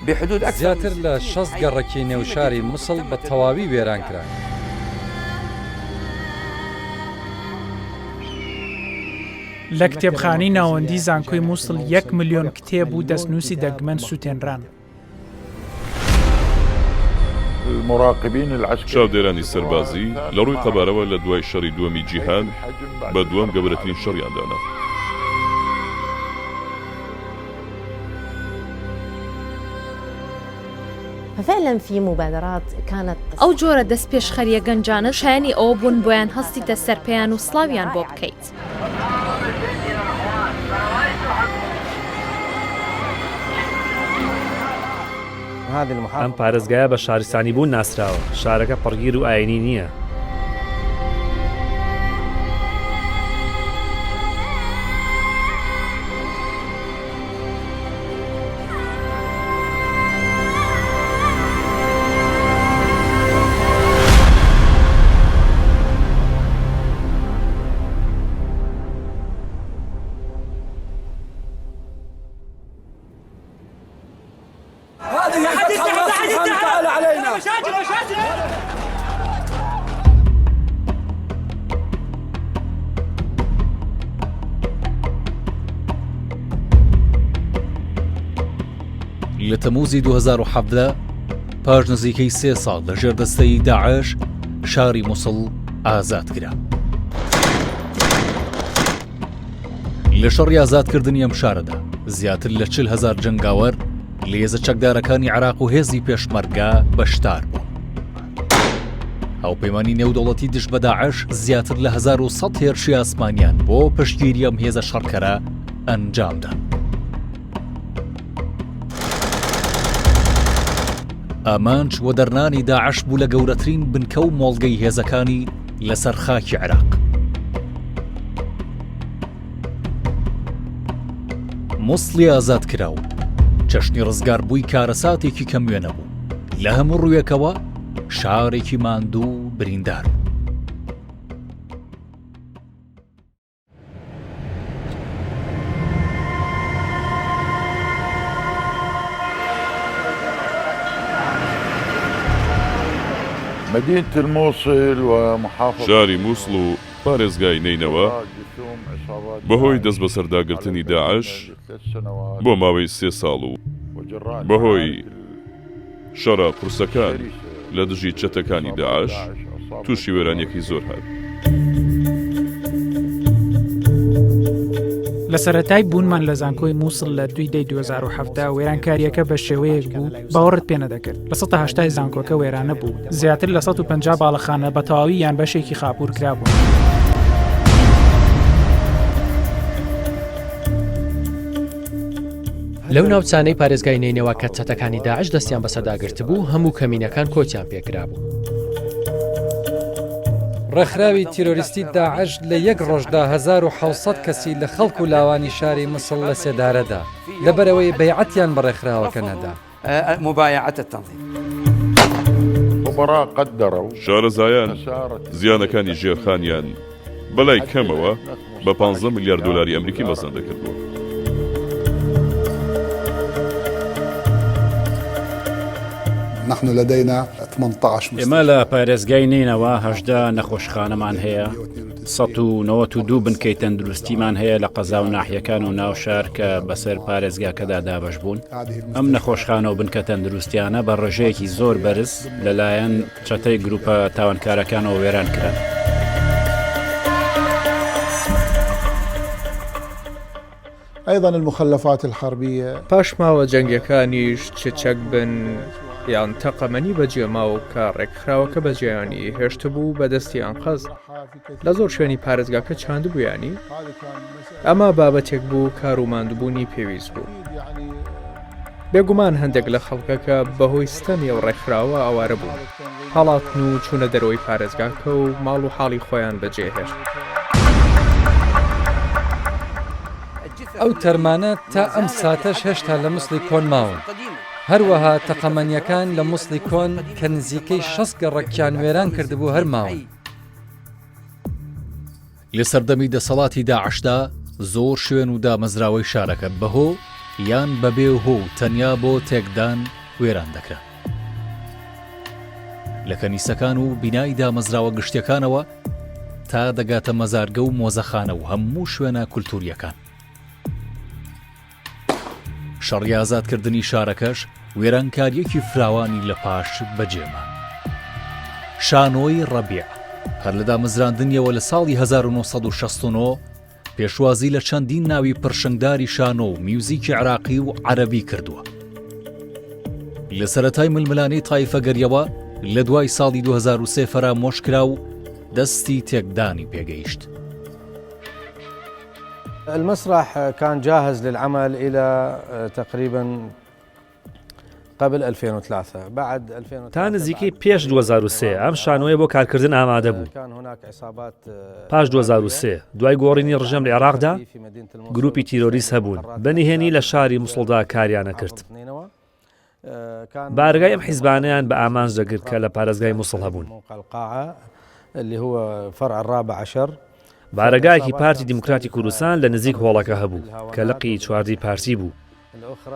زیاتر لە 60 گەڕەکی نێو شاری موسڵ بە تەواوی وێران کران. لە کتێبخانەی ناوەندی زانکۆی موسڵ یەک ملیۆن کتێب و دەستنووسی دەگمەن سووتێنران. چاودێرانی سەربازی لە ڕووی قەبارەوە لە دوای شەڕی دووەمی جیهان بە دووەم گەورەترین شەڕیان دانا. ئەو جۆرە دەستپێشخەرییە گەنجانە شایەنی ئەوە بوون بۆیان هەستیتە سەر پێیان و سڵاویان بۆ بکەیت. ئەم پارێزگایە بە شارستانیبوون ناسراوە، شارەکە پەڕگیر و ئایینی نییە. لە تەموزی 2017 پاش نزیکەی سێ ساڵ لە ژێر دەستەی داعش شاری موسڵ ئازاد کرا. لە شەڕی ئازادکردنی ئەم شارەدا زیاتر لە 40 هزار جەنگاوەر لە هێزە چەکدارەکانی عراق و هێزی پێشمەرگە بەشدار بوون. هاوپەیمانی نێودەوڵەتی دژ بە داعش زیاتر لە 1100 هێرشی ئاسمانیان بۆ پشتگیری ئەم هێزە شەڕکەرە ئەنجامدا. ئامانج وەدەرنانی داعش بوو لە گەورەترین بنکە و مۆڵگەی هێزەکانی لەسەر خاکی عێراق. موسڵی ئازادکراو چەشنی ڕزگاربووی کارەساتێکی کەم وێنە بوو، لە هەموو ڕوویەکەوە شارێکی ماندوو و بریندار بوو. شاری موسڵ و پارێزگای نەینەوا بەهۆی دەستبەسەرداگرتنی داعش بۆ ماوەی سێ ساڵ و بەهۆی شەڕە قورسەکان لە دژی چەتەکانی داعش تووشی وێرانییەکی زۆر هات. لە سەرەتای بوونمان لە زانکۆی مووسڵ لە دووی دەی 2017 وێرانکارییەکە بە شێوەیەک بوو باوەڕت پێ نەدەکرد. لە 180 زانکۆکە وێرانە بوو، زیاتر لە 150 باڵەخانە بە تەواوی یان بەشێکی خاپوور کرابوون. لەو ناوچانەی پارێزگای نەینەوا کە چەتەکانی داعش دەستیان بەسەردا گرتبوو، هەموو کەمینەکان کۆچیان پێکرابوو. ڕێکخراوی تیرۆریستی داعش لە یەک ڕۆژدا 1700 کەسی لە خەڵک و لاوانی شاری موسڵ لە سێدارە دا، لەبەرئەوەی بەیعەتیان بە ڕێکخراوەکە نەدا. شارەزایان زیانەکانی ژێرخانیان بەلای کەمەوە بە 15 ملیار دۆلاری ئەمریکی مەزەندە کردووە. ئێمە لە پارێزگای نەینەوا 18 نەخۆشخانەمان هەیە، 192 بنکەی تەندروستیمان هەیە لە قەزا و ناحیەکان و ناو شار کە بەسەر پارێزگاکەدا دابەش بوون. ئەم نەخۆشخانە و بنکە تەندروستیانە بە ڕێژەیەکی زۆر بەرز لەلایەن چەتەی گروپە تاوانکارەکانەوە وێران کران. ايضا المخلفات الحربية. پاشماوە جەنگیەکانیش چ چەک بن یان تەقەمەنی بەجێماو کە ڕێکخراوەکە بەجێیانی هێشتبوو بە دەستی ئەنقەست لە زۆر شوێنی پارێزگاکە چاندبوویانی، ئەمە بابەتێک بوو کار و ماندووبوونی پێویست بوو. بێگومان هەندێک لە خەڵکەکە بەهۆی ستەمی ئەو ڕێکخراوە ئاوارە بوون، هەڵاتن و چوونە دەرەوەی پارێزگاکە و ماڵ و حاڵی خۆیان بەجێهێشت. ئەو تەرمانە تا ئەم ساتەش هێشتا لە موسڵی کۆن ماون. هەروەها تەقەمەنییەکان لە موسڵی کۆن کە نزیکەی 60 گەڕەکیان وێران کردبوو هەر ماون. لە سەردەمی دەسەڵاتی داعشدا زۆر شوێن و دامەزراوەی شارەکە بەهۆ. یان بەبێ هۆ و تەنیا بۆ تێکدان وێران دەکران. لە کەنیسەکان و بینای دامەزراوە گشتیەکانەوە تا دەگاتە مەزارگە و مۆزەخانە و هەموو شوێنە کولتوورییەکان. شەڕی ئازادکردنی شارەکەش وێرانکارییەکی فراوانی لە پاش بەجێما. شانۆی ڕەبیع هەر لە دامەزراندنیەوە لە ساڵی 1969 پێشوازی لە چەندین ناوی پرشنگداری شانۆ و میوزیکی عراقی و عەرەبی کردووە. لە سەرەتای ململانێی تایفەگەریەوە لە دوای ساڵی 2003 فەرامۆش کرا و دەستی تێکدانی پێگەیشت. المسرح كان جاهز للعمل إلى تقريبا قبل 2003 بعد 2003 تا نزیکەی پێش 2003 ئەم شانۆیە بۆ کارکردن ئامادە بوو. پاش 2003 دوای گۆڕینی ڕژێم لە عێراقدا گروپی تیرۆریست هەبوون بە نهێنی لە شاری موسڵدا کاریان ئەکرد. بارەگای ئەم حیزبانەیان بە ئامانج دەگرت کە لە پارێزگای موسڵ هەبوون. بارەگایەکی پارتی دیموکراتی کوردستان لە نزیک هۆڵەکە هەبوو کە لقی چواردەی پارتی بوو.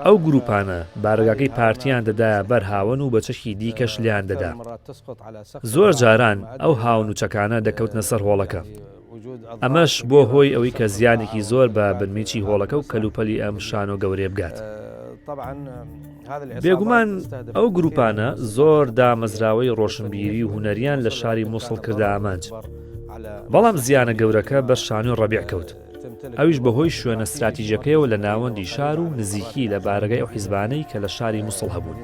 ئەو گرووپانە بارەگاکەی پارتیان دەدایە بەر هاوەن و بە چەکی دیکەش لێیان دەدا. زۆر جاران ئەو هاون و چەکانە دەکەوتنە سەر هۆڵەکە. ئەمەش بووە هۆی ئەوەی کە زیانێکی زۆر بە بنمیچی هۆڵەکە و کەلوپەلی ئەم شانۆ گەورەیە بگات. بێگومان ئەو گرووپانە زۆر دامەزراوەی ڕۆشنبیری و هونەریان لە شاری موسڵ کردە ئامانج. بەڵام زیانە گەورەکە بەر شانۆی ڕەبیع کەوت. ئەویش بەهۆی شوێنە ستراتیژەکەیەوە لە ناوەندی شار و نزیکی لە بارەگای ئەو حیزبانەی کە لە شاری موسڵ هەبوون.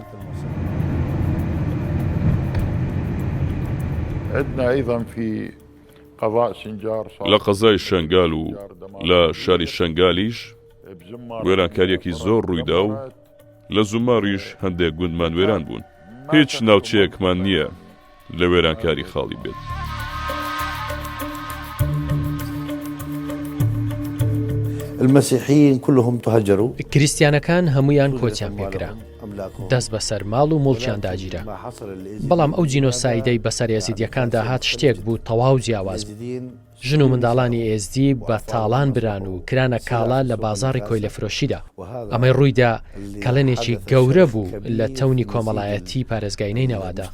لە قەزای شەنگال و لە شاری شەنگالیش وێرانکارییەکی زۆر ڕوویدا و لە زوماریش هەندێک گوندمان وێران بوون. هیچ ناوچەیەکمان نییە لە وێرانکاری خاڵی بێت. المسیحیین كلهم تهجروا. کریستیانەکان هەموویان کۆچیان پێکرا، دەست بەسەر ماڵ و موڵکیاندا گیرا. بەڵام ئەو جینۆسایدەی بەسەر ئێزیدییەکاندا هات شتێک بوو تەواو جیاواز بوو. ژن و منداڵانی ئێزدی بە تاڵان بران و کرانە کاڵا لە بازاڕی کۆیلەفرۆشیدا. ئەمەی ڕوویدا کەڵێنێکی گەورە بوو لە تەونی کۆمەڵایەتیی پارێزگای نەینەوادا.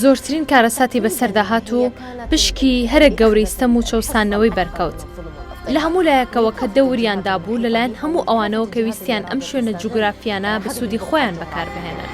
زۆرترین کارەساتی بەسەردا هات و پشکی هەرە گەورەی ستەم و چەوساندنەوەی بەرکەوت. لە هەموو لایەکەوە کە دەوریان دابوو لەلایەن هەموو ئەوانەوە کە ویستیان ئەم شوێنە جوگرافیانە بە سوودی خۆیان بەکاربهێنن.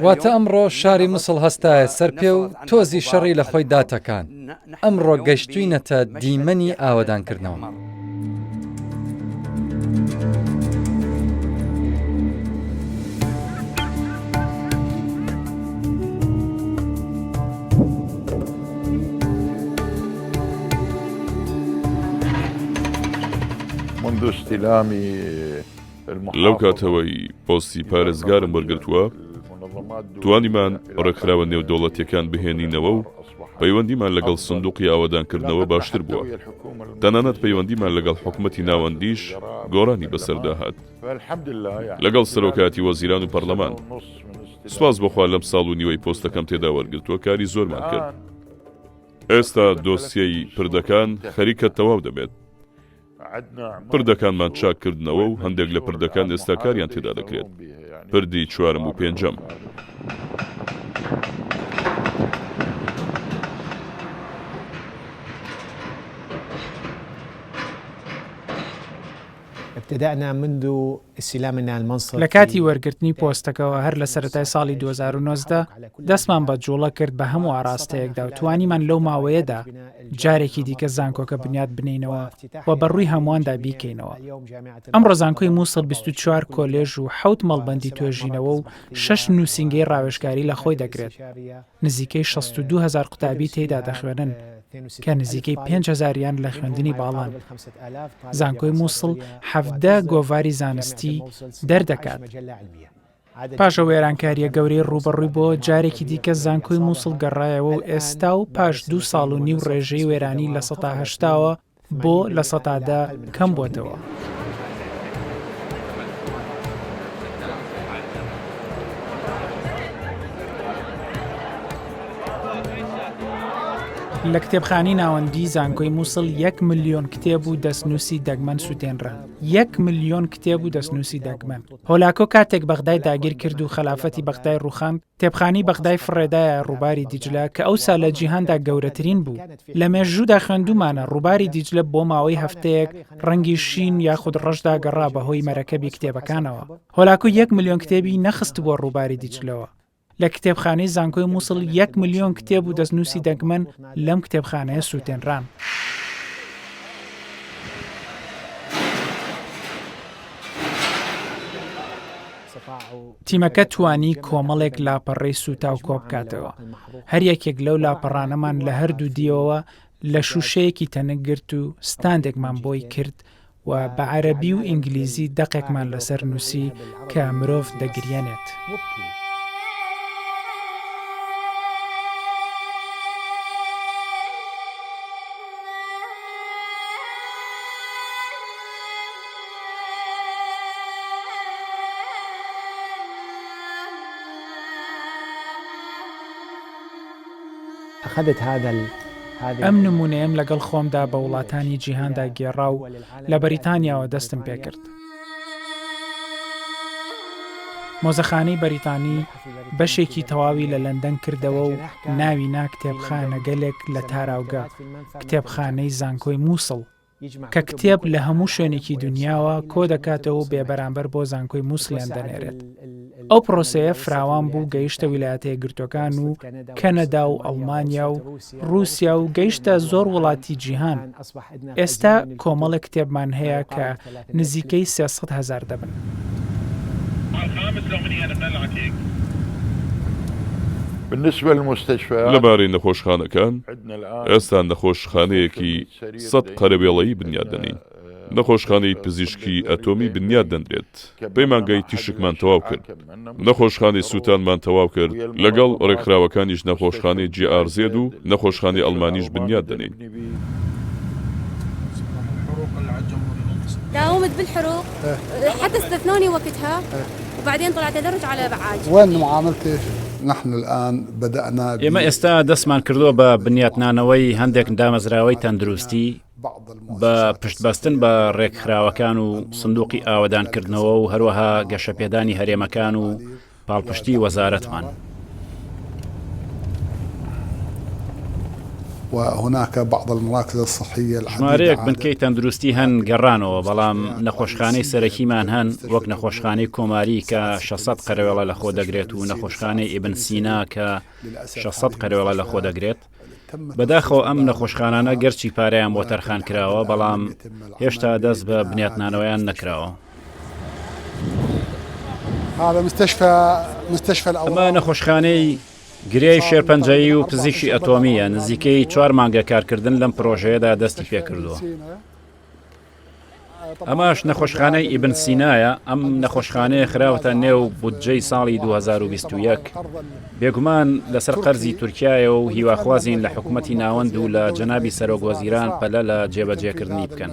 واتە ئەمڕۆ شاری موسڵ هەستایە سەر پێ و تۆزی شەڕی لە خۆی داتەکاند، ئەمڕۆ گەشتوینەتە دیمەنی ئاوەدانکردنەوە. لەو کاتەوەی پۆستی پارێزگارم وەرگرتووە، توانیمان ڕێکخراوە نێودەوڵەتییەکان بهێنینەوە و پەیوەندیمان لەگەڵ سندوقی ئاوەدانکردنەوە باشتر بووە. تەنانەت پەیوەندیمان لەگەڵ حکومەتی ناوەندیش گۆڕانی بەسەردا هات. لەگەڵ سەرۆکایەتی وەزیران و پەرلەمان. سوپاس بۆ خوا لەم ساڵ و نیوەی پۆستەکەم تێدا وەرگرتووە کاری زۆرمان کرد. ئێستا دۆسیەی پردەکان خەریکە تەواو دەبێت. پردەکانمان چاک کردنەوە و هەندێک لە پردەکان ئێستا کاریان تێدا دەکرێت، پردی چوارەم و پێنجەم. لە کاتی وەرگرتنی پۆستەکەوە هەر لە سەرەتای ساڵی 2019 دەستمان بە جوڵە کرد بە هەموو ئاراستەیەکدا و توانیمان لەو ماوەیەدا جارێکی دیکە زانکۆکە بنیات بنێینەوە و بە ڕووی هەموواندا بیکەینەوە. ئەمڕۆ زانکۆی مووسڵ 24 کۆلێژ و حەوت مەڵبەندی توێژینەوە و شەش نووسینگەی ڕاوێژکاری لە خۆی دەگرێت. نزیکەی 62 هەزار قوتابی تێیدا دەخوێنن کە نزیکەی پێنج هەزاریان لە خوێندنی باڵان. زانکۆی مووسڵ 17 گۆڤاری زانستی دەردەکات. پاش ئەو وێرانکارییە گەورەی ڕووبەڕووی بۆوە جارێکی دیکە زانکۆی مووسڵ گەڕایەوە و ئێستا و پاش دوو ساڵ و نیو ڕێژەی وێرانی لە سەتا هەشتاوە بۆ 10% کەم بۆتەوە. لە کتێبخانەی ناوەندی زانکۆی مووسڵ یەک ملیۆن کتێب و دەستنووسی دەگمەن سووتێنران. یەک ملیۆن کتێب و دەستنووسی دەگمەن. هۆلاکۆ کاتێک بەغدای داگیر کرد و خەلافەتی بەغدای ڕووخاند، کتێبخانەی بەغدای فڕێدایە ڕووباری دیجلە کە ئەوسا لە جیهاندا گەورەترین بوو. لە مێژوودا خوێندوومانە ڕووباری دیجلە بۆ ماوەی هەفتەیەک ڕەنگی شین یاخود ڕەش داگەڕا بەهۆی مەرەکەبی کتێبەکانەوە. هۆلاکۆ یەک ملیۆن کتێبی نەخستبووە ڕووباری دیجلەوە. لە کتێبخانەی زانکۆی موسڵ یەک ملیۆن کتێب و دەستنووسی دەگمەن لەم کتێبخانەیە سووتێنران. تیمەکە توانی کۆمەڵێک لاپەڕەی سووتاو کۆبکاتەوە، هەر یەکێک لەو لاپەڕانەمان لە هەردوو دیوەوە لە شووشەیەکی تەنک گرت و ستاندێکمان بۆی کرد و بە عەرەبی و ئینگلیزی دەقێکمان لەسەر نووسی کە مرۆڤ دەگریەنێت. ئەم نموونەیەم لەگەڵ خۆمدا بە وڵاتانی جیهاندا گێڕا و لە بەریتانیاوە دەستم پێکرد. مۆزەخانەی بەریتانی بەشێکی تەواوی لە لەندەن کردەوە و ناوی نا کتێبخانەگەلێک لە تاراوگە، کتێبخانەی زانکۆی مووسڵ. کە کتێب لە هەموو شوێنێکی دونیاوە کۆدەکاتەوە و بێبەرامبەر بۆ زانکۆی موسڵیان دەنێرێت. ئەو پرۆسەیە فراوان بوو گەیشتە ویلایەتە یەکگرتووەکان و کەنەدا و ئەڵمانیا و ڕووسیا و گەیشتە زۆر وڵاتی جیهان. ئێستا کۆمەڵێک کتێبمان هەیە کە نزیکەی 300 هەزار دەبن. لەبارەی نەخۆشخانەکان، ئێستا نەخۆشخانەیەکی سەت قەرەوێڵەیی بنیات دەنێین، نەخۆشخانەی پزیشکی ئەتۆمی بنیات دەنرێت، پەیمانگای تیشکمان تەواو کرد، نەخۆشخانەی سووتانمان تەواو کرد، لەگەڵ ڕێکخراوەکانیش نەخۆشخانەی جی ئاڕ زێد و نەخۆشخانەی ئەڵمانیش بنیات دەنێین. داومت بالحروق حتى استثنوني وقتها وبعدين طلع تدرج على بعاج. وين معاملتي نحن الآن بدأنا ئێمە ئێستا دەستمان کردووە بە بنیاتنانەوەی هەندێک دامەزراوەی تەندروستی بە پشتبەستن بە ڕێکخراوەکان و سندوقی ئاوەدانکردنەوە و هەروەها گەشەپێدانی هەرێمەکان و پاڵپشتی وەزارەتمان. وهناك بعض المراكز الصحية العديدة ژمارەیەک بنکەی تەندروستی هەن گەڕانەوە، بەڵام نەخۆشخانەی سەرەکیمان هەن وەک نەخۆشخانەی کۆماری کە 600 قەرەوێڵە لەخۆ دەگرێت و نەخۆشخانەی ئیبن سینا کە 600 قەرەوێڵە لەخۆ دەگرێت. بەداخەوە ئەم نەخۆشخانانە گەرچی پارەیان بۆ تەرخان کراوە، بەڵام هێشتا دەست بە بنیاتنانەوەیان نەکراوە. ئەمە نەخۆشخانەی گرێی شێرپەنجەیی و پزیشکی ئەتۆمییە، نزیکەی چوار مانگە کارکردن لەم پرۆژەیەدا دەستی پێکردووە. ئەمەش نەخۆشخانەی ئیبن سینایە، ئەم نەخۆشخانەیە خراوەتە نێو بودجەی ساڵی 2021، بێگومان لەسەر قەرزی تورکیایە و هیواخوازین لە حکومەتی ناوەند و لە جەنابی سەرۆکوەزیران پەلە لە جێبەجێکردنی بکەن.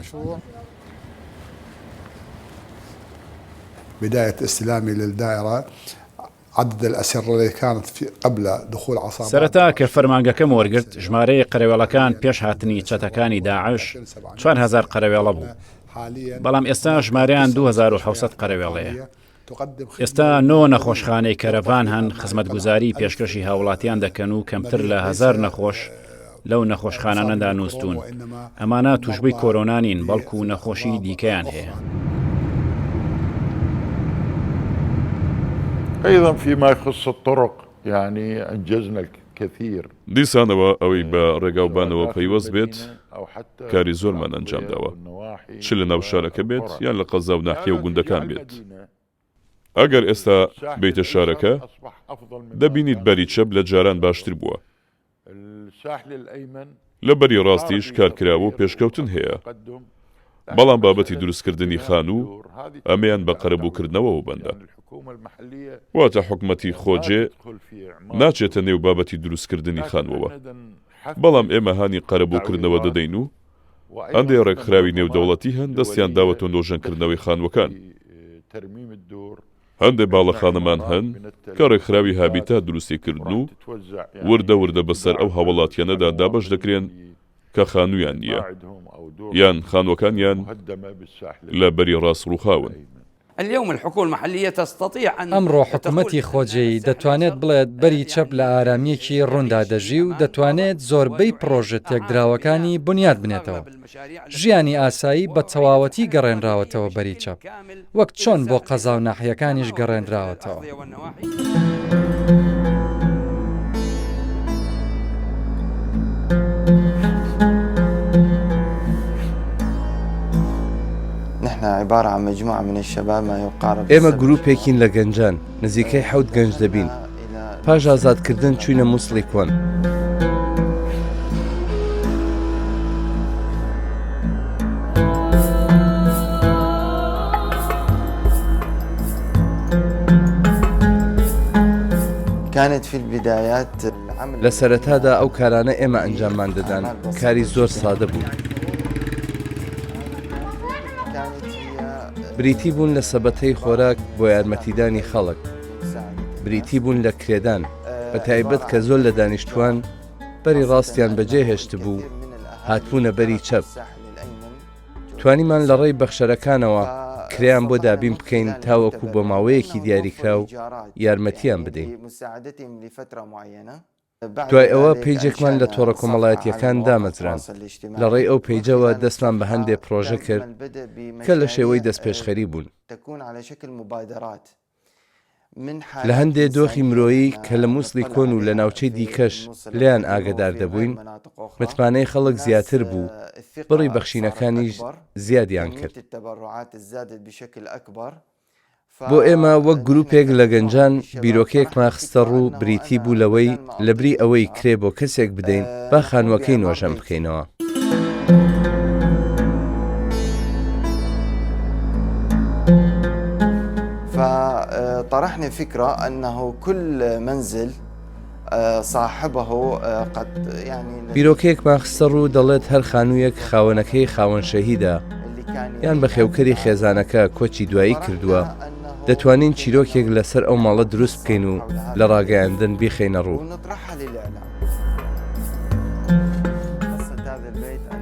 بداية استلامي للدائرة عدد الأسرة التي كانت في قبل دخول عصابات سەرەتا کە فەرمانگەکەم وەرگرت ژمارەی قەرەوێڵەکان پێش هاتنی چەتەکانی داعش 4000 قەرەوێڵە بوو، بەڵام ئێستا ژمارەیان 2700 قەرەوێڵەیە. ئێستا نۆ نەخۆشخانەی کەرەڤان هەن خزمەتگوزاری پێشکەشی هاوڵاتیان دەکەن و کەمتر لە هەزار نەخۆش لەو نەخۆشخانانەدا نووستوون، ئەمانە تووشبووی کۆرۆنا نین، بەڵکو نەخۆشیی دیکەیان هەیە. أيضا فيما يخص الطرق يعني أنجزنا الكثير. دیسانەوە ئەوەی بە ڕێگاوبانەوە پەیوەست بێت کاری زۆرمان ئەنجامداوە، چ لە ناو شارەکە بێت یان لە قەزا و ناحیە و گوندەکان بێت. ئەگەر ئێستا بێیتە شارەکە دەبینیت بەری چەپ لە جاران باشتر بووە. لە بەری ڕاستیش کار کراوە و پێشکەوتن هەیە، بەڵام بابەتی دروستکردنی خانوو ئەمەیان بە قەرەبووکردنەوەوە بەندە. واتە حکومەتی خۆجێ ناچێتە نێو بابەتی دروستکردنی خانووەوە، بەڵام ئێمە هانی قەرەبووکردنەوە دەدەین و هەندێ ڕێکخراوی نێودەوڵەتی هەن دەستیان داوەتە نۆژەنکردنەوەی خانووەکان. هەندێ باڵەخانەمان هەن کە ڕێکخراوی هابیتات دروستی کردن و وردە وردە بەسەر ئەو هاوڵاتیانەدا دابەش دەکرێن کە خانوویان نییە یان خانووەکانیان لە بەری ڕاست ڕووخاون. ئەمڕۆ حکومەتی خۆجێیی دەتوانێت بڵێت بەری چەپ لە ئارامییەکی ڕووندا دەژی و دەتوانێت زۆربەی پڕۆژە تێکدراوەکانی بنیات بنێتەوە. ژیانی ئاسایی بە تەواوەتی گەڕێنراوەتەوە بەری چەپ، وەک چۆن بۆ قەزا و ناحیەکانیش گەڕێنراوەتەوە. ئێمە گروپێکین لە گەنجان، نزیکەی حەوت گەنج دەبین. پاش ئازادکردن چووینە موسڵی کۆن. لە سەرەتادا ئەو کارانە ئێمە ئەنجاممان دەدان، کاری زۆر سادە بوون. بریتی بوون لە سەبەتەی خۆراک بۆ یارمەتیدانی خەڵک. بریتی بوون لە کرێدان، بە تایبەت کە زۆر لە دانیشتووان بەری ڕاستیان بەجێ هێشتبوو، هاتبوونە بەری چەپ. توانیمان لە ڕێی بەخشەرەکانەوە کرێیان بۆ دابین بکەین تاوەکو بۆ ماوەیەکی دیاریکراو یارمەتییان بدەین. دوای ئەوە پەیجێکمان لە تۆڕە کۆمەڵایەتییەکان دامەزراند، لە ڕێی ئەو پەیجەوە دەستمان بە هەندێ پڕۆژە کرد کە لە شێوەی دەستپێشخەری بوون. لە هەندێ دۆخی مرۆیی کە لە موسڵی کۆن و لە ناوچەی دیکەش لێیان ئاگەدار دەبووین، متمانەی خەڵک زیاتر بوو، بڕی بەخشینەکانیش زیادیان کرد. بۆ ئێمە وەک گروپێک لە گەنجان بیرۆکەیەکمان خستە ڕوو بریتی بوو لەوەی لەبری ئەوەی کرێ بۆ کەسێک بدەین با خانووەکەی نۆژەن بکەینەوە. فطرحنا فكرة أنه كل منزل صاحبه قد يعني بیرۆکەیەکمان خستە ڕوو دەڵێت هەر خانوویەک خاوەنەکەی خاوەن شەهیدە یان بەخێوکەری خێزانەکە کۆچی دوایی کردووە دەتوانین چیرۆکێک لەسەر ئەو ماڵە دروست بکەین و لە ڕاگەیاندن بیخەینە ڕوو.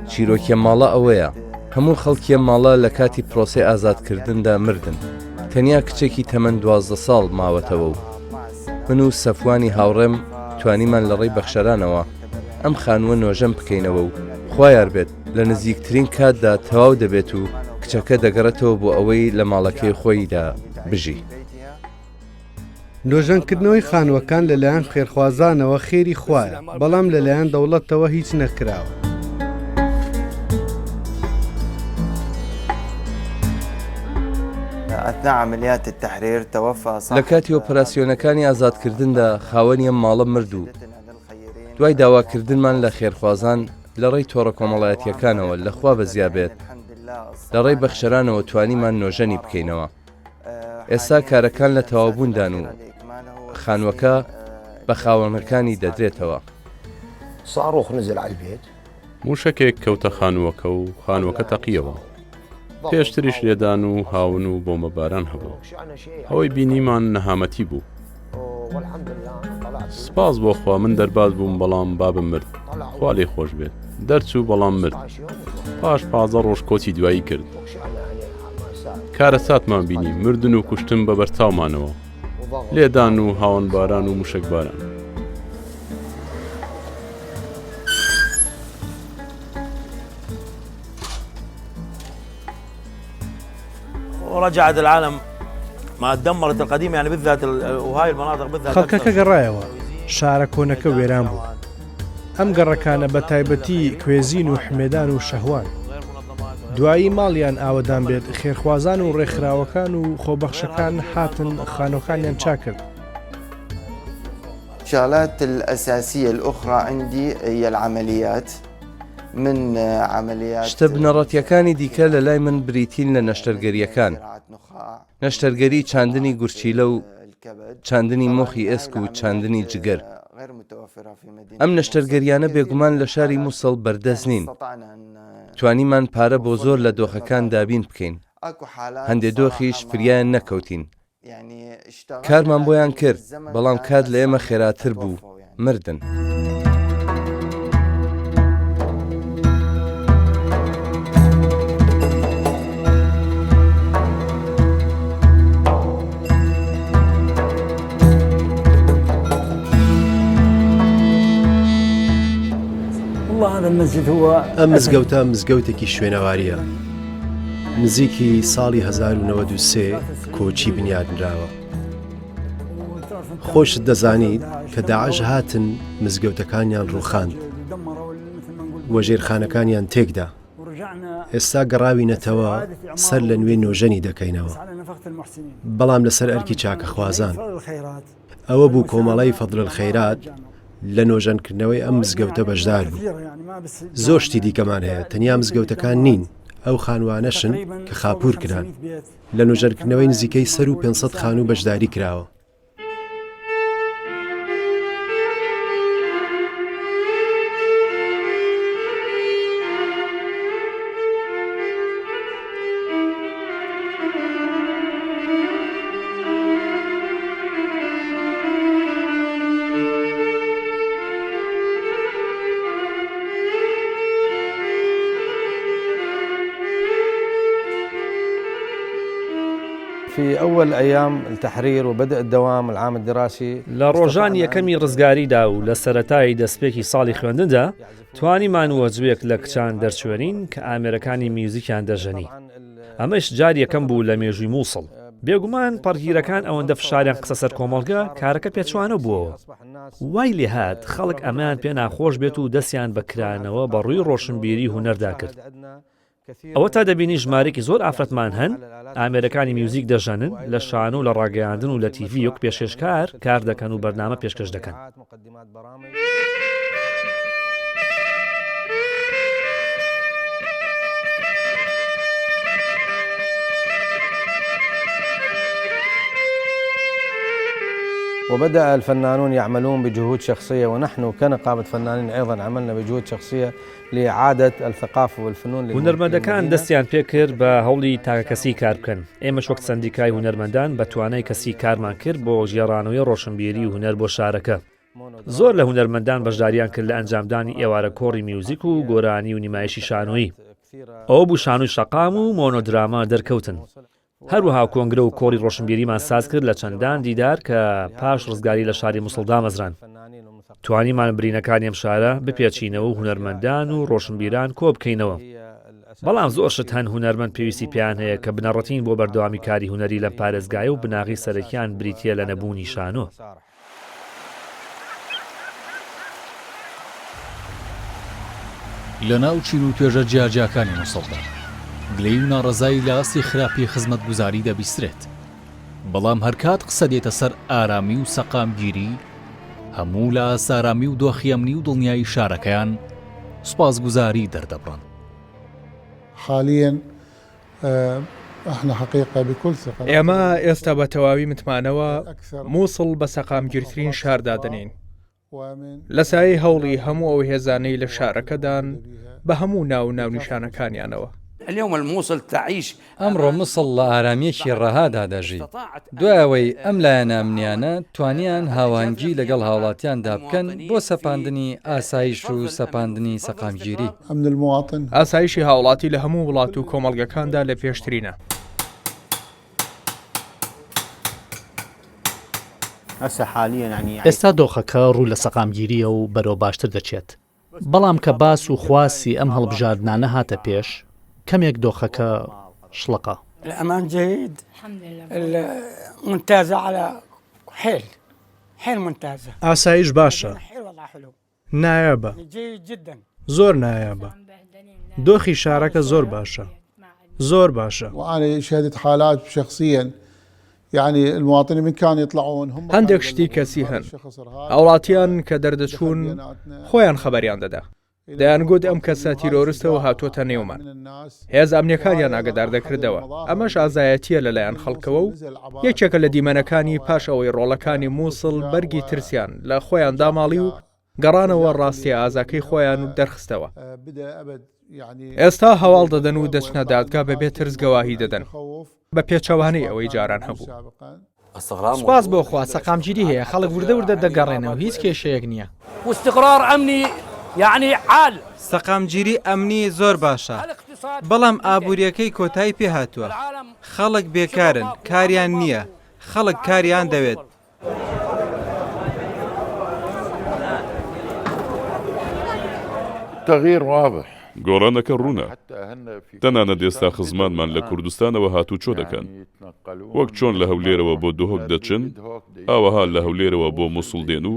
چیرۆکی ئەم ماڵە ئەوەیە، هەموو خەڵکی ئەم ماڵە لە کاتی پرۆسەی ئازادکردندا مردن، تەنیا کچێکی تەمەن 12 ساڵ ماوەتەوە و من و سەفوانی هاوڕێم توانیمان لە ڕێی بەخشەرانەوە ئەم خانووە نۆژەن بکەینەوە و خوا یار بێت لە نزیکترین کاتدا تەواو دەبێت و کچەکە دەگەڕێتەوە بۆ ئەوەی لە ماڵەکەی خۆیدا بژی. نۆژەنکردنەوەی خانووەکان لەلایەن خێرخوازانەوە خێری خوایە، بەڵام لەلایەن دەوڵەتەوە هیچ نەکراوە. لە کاتی ئۆپەراسیۆنەکانی ئازادکردندا خاوەنی ئەم ماڵە مرد و دوای داواکردنمان لە خێرخوازان لە ڕێی تۆڕە کۆمەڵایەتییەکانەوە لە خوا بەزیا بێت لە ڕێی بەخشەرانەوە توانیمان نۆژەنی بکەینەوە. ئێستا کارەکان لە تەواوبووندان و خانووەکە بە خاوەنەکانی دەدرێتەوە. مووشەکێک کەوتە خانووەکە و خانووەکە تەقییەوە. پێشتریش لێدان و هاون و بۆمبەباران هەبوو. ئەوەی بینیمان نەهامەتی بوو. سپاس بۆ خوا من دەرباز بووم بەڵام بابم مرد. خوا لێی خۆش بێت. دەرچوو بەڵام مرد. پاش 15 ڕۆژ کۆچی دوایی کرد. کارەساتمان بینی، مردن و کوشتن بە بەرچاومانەوە. لێدان و هاوەنباران و موشەکباران. ورجعت العالم. خەڵکەکە گەڕایەوە، شارە کۆنەکە وێران بوو. ئەم گەڕەکانە بە تایبەتی کوێزین و حمێدان و شەهوان. دوایی ماڵیان ئاوەدان بێت خێرخوازان و ڕێکخراوەکان و خۆبەخشەکان هاتن خانوەکانیان چاکرد. شغلات الأساسية الأخرى عندي هي العمليات من عمليات شتە بنەڕەتییەکانی دیکە لە لای من بریتین لە نەشتەرگەرییەکان، نەشتەرگەری چاندنی گورچیلە و چاندنی مۆخی ئێسک و چاندنی جگەر. ئەم نەشتەرگەرییانە بێگومان لە شاری موسڵ بەردەست نین. توانیمان پارە بۆ زۆر لە دۆخەکان دابین بکەین، هەندێ دۆخیش فریایان نەکەوتین. کارمان بۆیان کرد، بەڵام کات لە ئێمە خێراتر بوو، مردن. ئەم مزگەوتە مزگەوتێکی شوێنەوارییە. نزیکی ساڵی 1993 کۆچی بنیادنراوە. خۆشت دەزانیت کە داعش هاتن مزگەوتەکانیان ڕووخاند و ژێرخانەکانیان تێکدا. ئێستا گەڕاوینەتەوە سەر لە نوێ نۆژەنی دەکەینەوە، بەڵام لەسەر ئەرکی چاکەخوازان. ئەوە بوو کۆمەڵەی فەضل الخیرات لە نۆژەنکردنەوەی ئەم مزگەوتە بەشدار بوو. زۆر شتی دیکەمان هەیە، تەنیا مزگەوتەکان نین، ئەو خانووانەشن کە خاپوور کران. لە نۆژەنکردنەوەی نزیکەی سەروو 500 خانوو بەشداری کراوە. في أول أيام التحرير وبدء الدوام العام الدراسي لە ڕۆژانی یەکەمی ڕزگاریدا و لە سەرەتای دەستپێکی ساڵی خوێندندا توانیمان وەجبێک لە کچان دەرچوێنین کە ئامێرەکانی میوزیکیان دەژەنی. ئەمەش جاری یەکەم بوو لە مێژووی مووسڵ. بێگومان پەڕگیرەکان ئەوەندە فشاریان خستە سەر کۆمەڵگە، کارەکە پێچەوانە بووەوە. وای لێهات خەڵک ئەمەیان پێ ناخۆش بێت و دەستیان بە کرانەوە بە ڕووی ڕۆشنبیری هونەردا کرد. ئەوەتا دەبینی ژمارەیەکی زۆر ئافرەتمان هەن ئامێرەکانی میوزیک دەژەنن، لە شانۆ و لە ڕاگەیاندن و لە تیڤی وەک پێشکەشکار کار دەکەن و بەرنامە پێشکەش دەکەن. وبدأ الفنانون يعملون بجهود شخصية ونحن كنقابة فنانين أيضا عملنا بجهود شخصية لإعادة الثقافة والفنون هونەرمەندەکان دەستیان پێکرد بە هەوڵی تاکەکەسی کار بکەن، ئێمەش وەک سەندیکای هونەرمەندان بە توانای کەسی کارمان کرد بۆ گێڕانەوەی ڕۆشنبیری و هونەر بۆ شارەکە. زۆر لە هونەرمەندان بەشداریان کرد لە ئەنجامدانی ئێوارە کۆڕی میوزیک و گۆرانی و نیمایشی شانۆیی. ئەوە بوو شانۆی شەقام و مۆنۆدراما دەرکەوتن. هەروەها کۆنگرە و کۆڕی ڕۆشنبیریمان ساز کرد لە چەندان دیدار کە پاش ڕزگاری لە شاری موسڵ دامەزران. توانیمان برینەکانی ئەم شارە بپێچینەوە و هونەرمەندان و ڕۆشنبیران کۆبکەینەوە. بەڵام زۆر شت هەن هونەرمەند پێویستی پێیان هەیە کە بنەڕەتین بۆ بەردەوامی کاری هونەری لەم پارێزگایە و بناغەی سەرەکیان بریتییە لە نەبوونی شانۆ. لە ناو چین و توێژە جیاجیاکانی موسڵدا گلەیی و ناڕەزایی لە ئاستی خراپی خزمەتگوزاری دەبیسترێت، بەڵام هەرکات قسە دێتە سەر ئارامی و سەقامگیری، هەموو لە ئاست ئارامی و دۆخی ئەمنی و دڵنیایی شارەکەیان سوپاسگوزاری دەردەبڕن. حاليا احنا حقيقة بكل ثقة ئێمە ئێستا بە تەواوی متمانەوە مووسڵ بە سەقامگیرترین شار دادەنێین. لە سایەی هەوڵی هەموو ئەو هێزانەی لە شارەکەدان بە هەموو ناو و ناونیشانەکانیانەوە. ئەمڕۆ موسڵ لە ئارامییەکی ڕەهادا دەژی، دوای ئەوەی ئەم لایەنە ئەمنییانە توانیان هاوهەنگی لەگەڵ هاوڵاتیاندا بکەن بۆ سەپاندنی ئاسایش و سەپاندنی سەقامگیری. ئاسایشی هاوڵاتی لە هەموو وڵات و کۆمەڵگەکاندا لە پێشترینە. ئێستا دۆخەکە ڕوو لە سەقامگیرییە و بەرەو باشتر دەچێت، بەڵام کە باس و خواسی ئەم هەڵبژاردنانە هاتە پێش، کەمێک دۆخەکە شڵەقا. الأمان جيد ممتازة على حيل حيل ممتازة. ئاسایش باشە. نایابە. زۆر نایابە. دۆخی شارەکە زۆر باشە. زۆر باشە. وأنا شهدت حالات شخصيا يعني المواطنين من كانوا يطلعون هم هەندێک شتی کەسی هەن. هاوڵاتیان کە دەردەچوون خۆیان خەبەریان دەدا. دەیانگوت ئەم کەسە تیرۆرستە و هاتووەتە نێومان. هێزە ئەمنییەکانیان ئاگادار دەکردەوە. ئەمەش ئازایەتییە لەلایەن خەڵکەوە و یەکێکە لە دیمەنەکانی پاش ئەوەی ڕۆڵەکانی مووسڵ بەرگی ترسیان لە خۆیان داماڵی و گەڕانەوە ڕاستییە ئازاکەی خۆیان و دەرخستەوە. ئێستا هەواڵ دەدەن و دەچنە دادگا بەبێ ترس گەواهی دەدەن. بە پێچەوانەی ئەوەی جاران هەبوو. سوپاس بۆ خوا سەقامگیری هەیە، خەڵک وردە وردە دەگەڕێنەوە، هیچ کێشەیەک نییە. سەقامگیری ئەمنی زۆر باشە، بەڵام ئابوورییەکەی کۆتایی پێهاتووە، خەڵک بێکارن، کاریان نییە، خەڵک کاریان دەوێت. گۆڕانەکە ڕوونە. تەنانەت ئێستا خزمانمان لە کوردستانەوە هاتووچۆ دەکەن. وەک چۆن لە هەولێرەوە بۆ دهۆک دەچن، ئاوەها لە هەولێرەوە بۆ موسڵ دێن و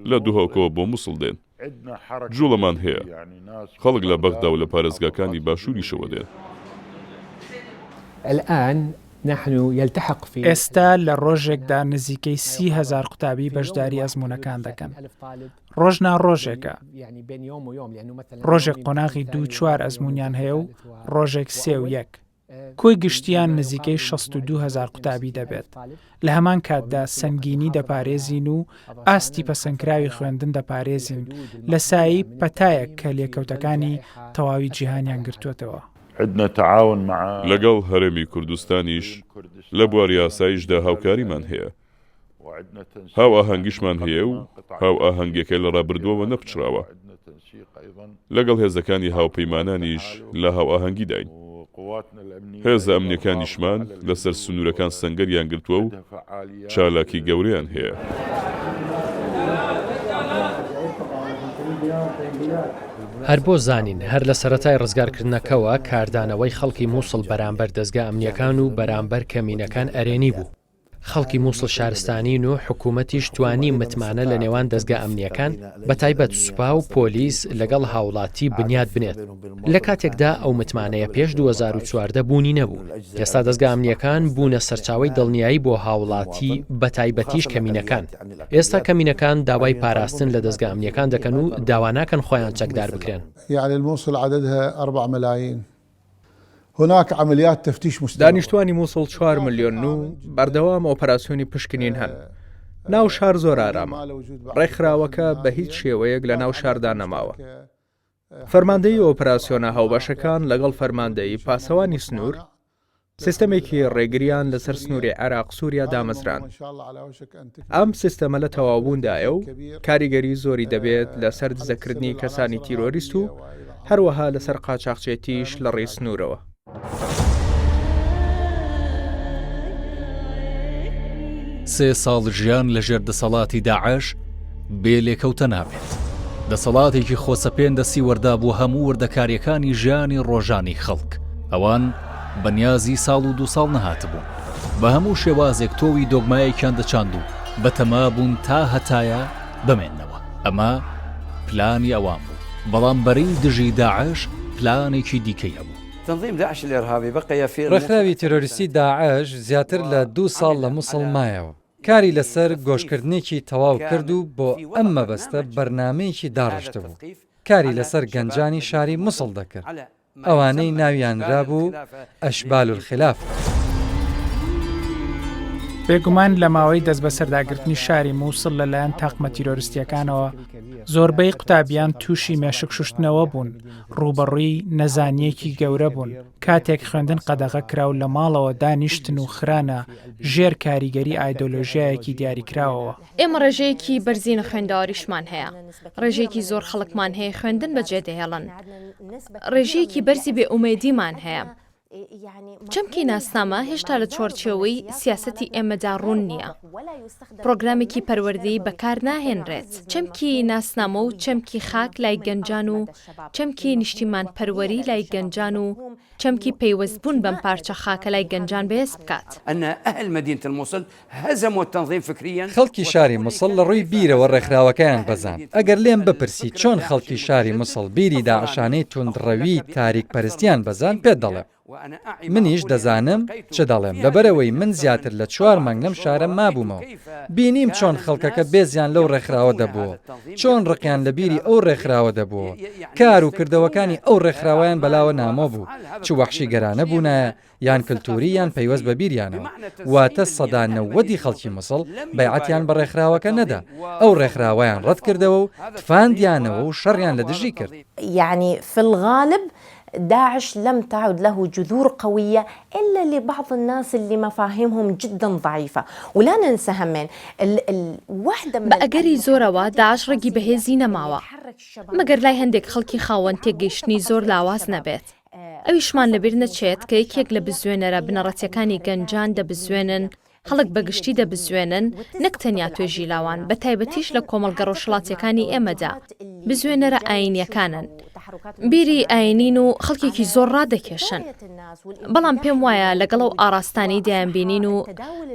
لە دهۆکەوە بۆ موسڵ دێن. جوڵەمان هەیە. خەڵک لە بەغدا و لە پارێزگاکانی باشووریشەوە دێن. ئێستا لە ڕۆژێکدا نزیکەی 30 هەزار قوتابی بەشداری ئەزموونەکان دەکەن. ڕۆژ نا ڕۆژێکە. ڕۆژێک قۆناغی دوو چوار ئەزموونیان هەیە و ڕۆژێک سێ و یەک. کۆی گشتییان نزیکەی 62 هەزار قوتابی دەبێت. لە هەمان کاتدا سەنگینی دەپارێزین و ئاستی پەسەندکراوی خوێندن دەپارێزین لە سایەی پەتایەک کە لێکەوتەکانی تەواوی جیهانیان گرتووەتەوە. لەگەڵ هەرێمی کوردستانیش لە بواری ئاسایشدا هاوکاریمان هەیە. هاوئاهەنگیشمان هەیە و هاوئاهەنگیەکە لە ڕابردووەوە نەپچڕاوە. لەگەڵ هێزەکانی هاوپەیمانانیش لە هاوئاهەنگیداین. هێزە ئەمنیەکانیشمان لەسەر سنوورەکان سەنگەریان گرتووە و چالاکی گەورەیان هەیە. هەر بۆ زانین، هەر لە سەرەتای ڕزگارکردنەکەوە کاردانەوەی خەڵکی موسڵ بەرامبەر دەزگا ئەمنیەکان و بەرامبەر کەمینەکان ئەرێنی بوو. خەڵکی موسڵ شارستانین و حکومەتیش توانی متمانە لە نێوان دەزگا ئەمنییەکان بەتایبەت سوپا و پۆلیس لەگەڵ هاوڵاتی بنیات بنێت لە کاتێکدا ئەو متمانەیە پێش 2014 بوونی نەبوو ئێستا دەزگا ئەمنییەکان بوونە سەرچاوەی دڵنیایی بۆ هاوڵاتی بەتایبەتیش کەمینەکان ئێستا کەمینەکان داوای پاراستن لە دەزگا ئەمنییەکان دەکەن و داوا ناکەن خۆیان چەکدار بکرێن. يعني الموصل عددها 4 ملايين هناك عمليات تفتيش مستمرة. دانیشتوانی موسڵ چوار ملیۆنن و بەردەوام ئۆپەراسیۆنی پشکنین هەن. ناو شار زۆر ئارامە. ڕێکخراوەکە بە هیچ شێوەیەک لە ناو شاردا نەماوە. فەرماندەیی ئۆپەراسیۆنە هاوبەشەکان لەگەڵ فەرماندەیی پاسەوانی سنوور سیستەمێکی ڕێگریان لەسەر سنووری عێراق سووریا دامەزراند. ئەم سیستەمە لە تەواوبووندایە و کاریگەری زۆری دەبێت لەسەر دزەکردنی کەسانی تیرۆریست و هەروەها لەسەر قاچاخچێتیش لە ڕێی سنوورەوە. سێ ساڵ ژیان لە ژێر دەسەڵاتی داعش بێ لێکەوتە نابێت. دەسەڵاتێکی خۆسەپێن دەستی وەردابووە هەموو وردەکارییەکانی ژیانی ڕۆژانەی خەڵک. ئەوان بە نیازی ساڵ و دوو ساڵ نەهاتبوون. بە هەموو شێوازێک تۆوی دۆگمایەکیان دەچاند و بەتەما بوون تا هەتایە بمێننەوە. ئەمە پلانی ئەوان بوو. بەڵام بەرەی دژی داعش پلانێکی دیکەی هەبوو. ڕێکخراوی تیرۆریستی داعش زیاتر لە دوو ساڵ لە موسڵ مایەوە. کاری لەسەر گۆشکردنێکی تەواو کرد و بۆ ئەم مەبەستە بەرنامەیەکی داڕشتبوو. کاری لەسەر گەنجانی شاری موسڵ دەکرد. ئەوانەی ناویان نرابوو اشبال الخلافە. بێگومان لە ماوەی دەستبەسەرداگرتنی شاری مووسڵ لەلایەن تاقمە تیرۆرستییەکانەوە، زۆربەی قوتابیان تووشی مێشک شوشتنەوە بوون، ڕووبەڕووی نەزانییەکی گەورە بوون، کاتێک خوێندن قەدەغە کرا و لە ماڵەوە دانیشتن و خرانە ژێر کاریگەری ئایدۆلۆژیایەکی دیاریکراوەوە. ئێمە ڕێژەیەکی بەرزی نەخوێندەواریشمان هەیە، ڕێژەیەکی زۆر خەڵکمان هەیە خوێندن بەجێدەهێڵن، ڕێژەیەکی بەرزی بێئومێدیمان هەیە. چەمکی ناسنامە هێشتا لە چوارچێوەی سیاسەتی ئێمەدا ڕوون نییە. پڕۆگرامێکی پەروەردەیی بەکار ناهێنرێت. چەمکی ناسنامە و چەمکی خاک لای گەنجان و چەمکی نیشتیمانپەروەری لای گەنجان و چەمکی پەیوەستبوون بەم پارچە خاکە لای گەنجان بەهێز بکات. خەڵکی شاری موسڵ لە ڕووی بیرەوە ڕێکخراوەکەیان بەزاند. ئەگەر لێم بپرسی چۆن خەڵکی شاری موسڵ بیری داعشانەی توندڕەوی تاریکپەرستیان بەزاند پێت دەڵێم. منیش دەزانم چ دەڵێم لەبەرئەوەی من زیاتر لە چوار مانگ لەم شارە مابوومەوە بینیم چۆن خەڵکەکە بێزیان لەو ڕێکخراوە دەبووەوە چۆن ڕقیان لە بیری ئەو ڕێکخراوە دەبووەوە کار و کردەوەکانی ئەو ڕێکخراوەیان بەلاوە نامۆ بوو چ وەحشیگەرانە بوونایە یان کلتوری یان پەیوەست بە بیریانەوە، واتە سەدا نەوەدی خەڵکی موسڵ بەیعەتیان بە ڕێکخراوەکە نەدا، ئەو ڕێکخراوەیان ڕەتکردەوە و تفاندیانەوە و شەڕیان لە دژی کرد. یعنی فی الغالب داعش لم تعد له جذور قویە الا لبعض الناس اللي مفاهيمهم جدا ضعیفە ولا ننسى همين الوحدە من بە ئەگەری زۆرەوە داعش ڕەگی بەهێزی نەماوە، مەگەر لای هەندێک خەڵکی خاوەن تێگەیشتنی زۆر لاواز نەبێت. ئەویشمان لەبیر نەچێت کە یەکێک لە بزوێنەرە بنەڕەتیەکانی گەنجان دەبزوێنن، خەڵک بە گشتی دەبزوێنن، نەک تەنیا توێژی لاوان، بە تایبەتیش لە کۆمەڵگە ڕۆژهەڵاتیەکانی ئێمەدا، بزوێنەرە ئایینیەکانن. بیری ئایینین و خەڵکێکی زۆر ڕادەکێشن. بەڵام پێم وایە لەگەڵ ئەو ئاڕاستانەی دەیانبینین و